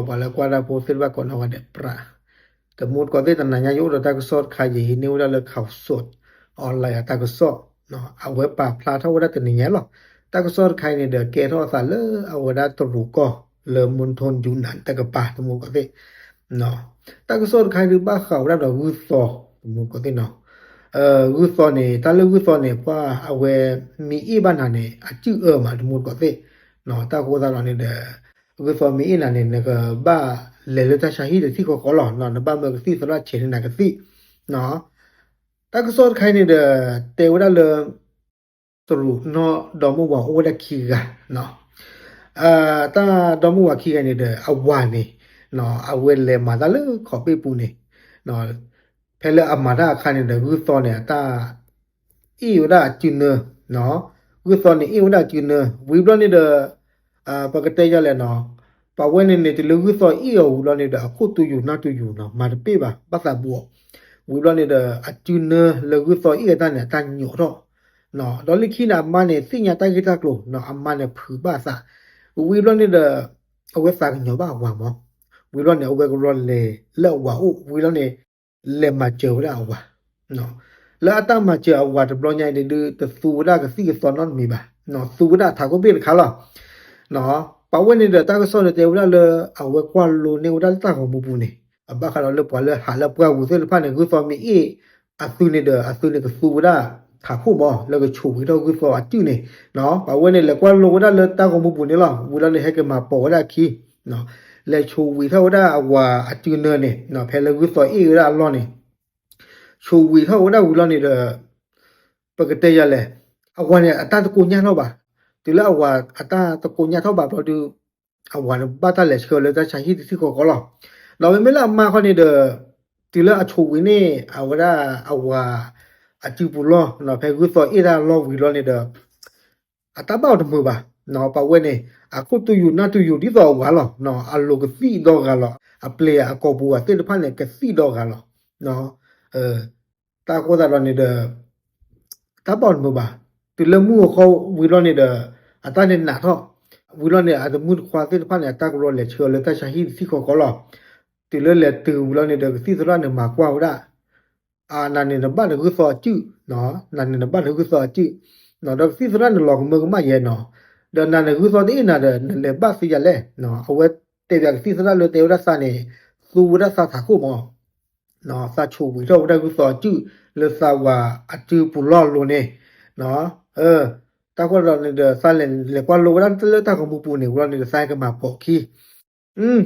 ပှၤလၢကွၢ်တၢ်ဖိသ့ၣ်တဖၣ်ကိးနီၢ်ဂၤဒဲးပြး, တမူတကိးသ့ၣ် တနၤညါယအိၣ်ဒီးတၢ်ကစီၣ်တခါ ယဟံးန့ၢ်ဝဲဒၣ်လၢ ข่าวสดออนไลน์ အတၢ်ကစီၣ်, အဝဲပာ်ဖျါထီၣ်ဝဲဒၣ်တနံၤညါလီၤ. တၢ်ကစီၣ်တခါအံၤန့ၣ်ဒီး ကဲထီၣ်အသးလၢအဝဲဒၣ်တရူးကီၢ်လၢ မူထိယူနၣ် တကပၤ တမူတကိးသ့ၣ် တၢ်ကစီၣ်တခါအံၤဒုးဘၣ်ဃးဝဲဒၣ်ဒီးဂုၢ်သီ တမူတကိးသ့ၣ်နီၤ. ဂုၢ်သီန့ၣ် တၢ်လၢဂုၢ်သီန့ၣ် ပှၤအဝဲမ့ၢ်အ့ၣ်ဘၣ်နၤန့ၣ် အစုၣ်အၢမး တမူတကိးသ့ၣ်, တၢ်ဃိသတးဒီးန့ၣ်ဒီး ဂုၢ်သီမ့ၢ်အ့ၣ်နၤန့ၣ် နကဘၣ်လဲၤလၢတၢ်ဆါဟံၣ်တထံၣ်ဃီဃီလီၤ. နဘၣ်မၢကသံၣ်သရၣ်ဆဲးန့ၢ်နၤကသံၣ် တၢ်ကစီၣ်တခါအံၤန့ၣ်ဒီး တဲဝဲဒၣ်လၢ တရူးနီၢ်ဒီမါဝၤအိၣ်ဝဲဒၣ်ခံဂၤ, တၢ်ဒီမါဝၤခံဂၤန့ၣ်ဒီး အဝၤန့ၣ် အဝဲလဲၤမၤတၢ်လၢခီးပ့ၣ်ပူၤန့ၣ်, ဖဲလၢအမၤတၢ်အခါန့ၣ်ဒီး ဂုၢ်သီန့ၣ် အတၢ်အ့ၣ်ဝဲဒၣ်အစုနၢ, ဂုၢ်သီန့ၣ်အ့ၣ်ဝဲဒၣ်အစုနၢ ဝံၤဘျီန့ၣ်ဒီး ပကတဲယၤလဲၣ်နီၤ, ပှၤဝဲန့ၣ်န့ၣ် တုၤလၢဂုၢ်သီအ့ၣ်အီၤဝံၤဘျီန့ၣ်ဒီး အခိၣ်တူယူၤနၢ်တူယူၤနီၤ မၤတပ့ၢ်ဘၣ် ဘၣ်သးဘူးအီၤ, ဝံၤဘျီန့ၣ်ဒီး အစုနၢလၢဂုၢ်သီအ့ၣ်အတၢ်န့ၣ် အတၢ်ညိးထီၣ်, ဒီးလၢခံန့ၣ် အမါန့ၣ် သ့ၣ်ညါတၢ်ဂ့ၢ်တၢ်ကျိၤနီၤ အမါန့ၣ်ဖုးဘၣ်အသး, ဝံၤဘျီန့ၣ်ဒီး အဝဲသးကညီၤဘၣ်အဝၤမး, ဝံၤဘျီန့ၣ် အဝဲကရီလဲၤလၢအဝၤအိၣ် ဝံၤဘျီန့ၣ် လဲၤမၤစၢၤဝဲဒၣ်အဝၤ, လၢအတၢ်မၤစၢၤအဝၤတဘျီညါအံၤန့ၣ်ဒုး တသူဝဲဒၣ်ကသံၣ်ကသီနီတမံၤဘၣ်, သူဝဲဒၣ်ထးခိၣ်ဘ့ၣ်တခါလီၤ. ပှၤဝဲန့ၣ်ဒီး တၢ်ကစီၣ်န့ၣ်တဲဝဲဒၣ်လၢ အဝဲကွၢ်လိန့ၢ်ဝဲဒၣ်လၢတၢ်ဂီၤမူပူၤန့ၣ် အဘၣ်ဃးဒီးလၢပှၤလၢဟးလၢပှၢ်ပူၤသ့ၣ်တဖၣ်န့ၣ် ဂုၢ်သီမ့ၢ်အ့ၣ်အသုန့ၣ်ဒီး အသုန့ၣ်ကသူဝဲဒၣ်ထးခိၣ်မး လၢကဆိးဝံၤထီၣ်ဂုၢ်သီအစုၣ်န့ၣ်, ပှၤဝဲန့ၣ် လဲၤကွၢ်လိဝဲဒၣ်လၢတၢ်ဂီၤမူပူၤန့ၣ်လီၤ. ဝံၤလီၤန့ၣ် ဟဲက့ၤမၤပိာ်ဝဲဒၣ်အခံ လဲၤဆိးဝံၤထီၣ်ဝဲဒၣ်အဝၤအစုနၢန့ၣ် ဖဲလၢဂုၢ်သီအ့ၣ်ဝဲဒၣ်အလီၢ်န့ၣ်, ဆိးဝံၤထီၣ်ဝဲဒၣ်ဝံၤလီၤန့ၣ်ဒီး ပကတဲယၤလဲၣ်, အဝၤန့ၣ် အတၢ်တကိညၢ်ထီၣ်ဘၣ်, တုၤလၢအဝၤအတၢ်တကိညၢ်ထီၣ်ဘၣ်ဘျီဒုး အဝၤန့ၣ်ဘၣ်တၢ်လဲၤဆှၢလၢတၢ်ဆါဟံၣ်တထံၣ်ဃီဃီလီၤ. ဒီးမ့မ့ၢ်လၢအမါခီန့ၣ်ဒီး တုၤလၢအဆိးဝံၤန့ၣ် အဝဲဒၣ်အဝၤအစုပူၤလီၢ် ဖဲဂုၢ်သီအ့ၣ်တၢ်လီၢ်ဝံၤလီၤန့ၣ်ဒီး အတၢ်ဘၣ်အီၤတမုာ်ဘၣ်, ပှၤဝဲန့ၣ် အခိၣ်တူယူၤနၢ်တူယူၤဒ်သိးအဝၤလီၤ, အလိၤကသံၣ်ဒီဂၤလီၤ, အပျဲၢ်အကိာ်ပူၤအသ့ၣ်တဖၣ်န့ၣ် ကသံၣ်ဒီဂၤလီၤ. တၢ်ဃိသတးဒီးန့ၣ်ဒီး တၢ်ဘၣ်အီၤတမုာ်ဘၣ်, တုၤလၢမုၢ်အဃီဝံၤလီၤန့ၣ်ဒီး အတၢ်န့ၣ်နးထီၣ်, ဝံၤလီၤန့ၣ် အတမုၣ်တခွါသ့ၣ်တဖၣ်န့ၣ် အတၢ်ကရီလဲၤဆှၢလၢတၢ်ဆါဟံၣ်တထံၣ်ဃီဃီလီၤ. တုၤလၢလဲၤတုၤဝံၤလီၤန့ၣ်ဒီး ကသံၣ်သရၣ်န့ၣ်မၤကွၢ်ဝဲဒၣ် နၤန့ၣ်နဘၣ်နဂုၢ်သီအစုၣ်, နၤန့ၣ်နဘၣ်နဂုၢ်သီအစုၣ်, ဒီးကသံၣ်သရၣ်န့ၣ်လီၤကမၢကမၣ်ယဲနီၤ, ဒီးနၤန့ၣ်ဂုၢ်သီတအ့ၣ်နၤဒီး နလဲၤဘၣ်သ့ယၤလဲၣ်, အဝဲတဲဘၣ်ကသံၣ်သရၣ်လၢတဲဝဲဒၣ်သးန့ၣ် သူဝဲဒၣ်သးထးခိၣ်မး, သးဆိးဝံၤထီၣ်ဝဲဒၣ်ဂုၢ်သီအစုၣ် လၢသးဝၤအစုပူၤလီၢ်အလိၤန့ၣ်, တၢ်ဃိသတးဒီးန့ၣ်ဒီး သးလဲၤကွၢ်လိဝဲဒၣ်လၢတၢ်ဂီၤမူပူၤန့ၣ် ဝံၤလီၤန့ၣ်ဒီး သးကမၤပိာ်ခံ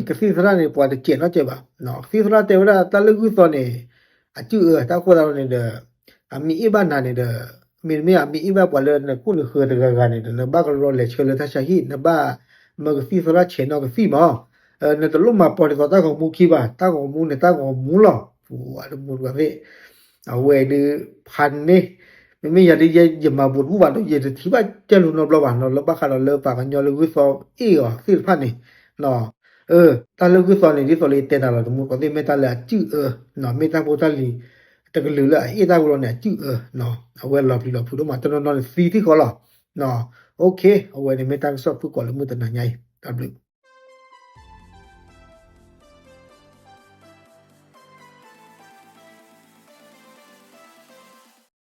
ကသံၣ်သရၣ်န့ၣ် ပှၤတစဲးနီတစဲးဘၣ်, ကသံၣ်သရၣ်တဲဝဲဒၣ်တၢ်လၢဂုၢ်သီန့ၣ် အစုၣ်အၢ တၢ်ဃိသတးဒီးန့ၣ်ဒီး အမ့ၢ်အ့ၣ်ဘၣ်နၤန့ၣ်ဒီး မ့တမ့ၢ်အမ့ၢ်အ့ၣ်ဘၣ်ပှၤလၢနခိၣ်နဃၢၤတဂၤဂၤန့ၣ်ဒီး နဘၣ်ကရီလဲၤဆှၢလၢတၢ်ဆါဟံၣ် နဘၣ်မၢကသံၣ်သရၣ်ဆဲးနီၢ်ကသံၣ်မး, နတလိၣ်မၤပိာ်ဒ်သိးတၢ်ဂီၤမူခံဘၣ်, တၢ်ဂီၤမူန့ၣ်တၢ်ဂီၤမူလီၤ, ပှၤတမူတကိးသ့ၣ် အဝဲဒုးဖးန့ၢ်, မ့မ့ၢ်ယၤဒုး ယမၤဘူးတဘူၣ်ဘၣ်ဒီး ယတထံၣ်ဘၣ်ကဲလိာ်နီတဘျီဘၣ်နီၤ လၢဘၣ်ဃးဒီးလၢပှၤကညီလၢဂုၢ်သီအ့ၣ်အီၤသ့ၣ်တဖၣ်န့ၣ်, တၢ်လၢဂုၢ်သီန့ၣ် ဒ်သိးလၢယတဲနၤလီၤ တမူတကိးသ့ၣ် မ့ၢ်တၢ်လၢအစုၣ်အၢ, မ့ၢ်တၢ်ဖိတၢ်လံၤတကလုာ်လၢအအ့ၣ်တၢ်ဝံၤလီၤန့ၣ် အစုၣ်အၢ, အဝဲလီၤပျံၤလီၤဖုးဒိၣ်မး တနီၤနီၤန့ၣ်သံထံၣ်ဃီလီၤ. OK အဝဲန့ၣ်မ့ၢ်တၢ်ကစီၣ်ဖုၣ်ကိာ်လၢမုၢ်တနၤညါအံၤ တၢ်ဘျုး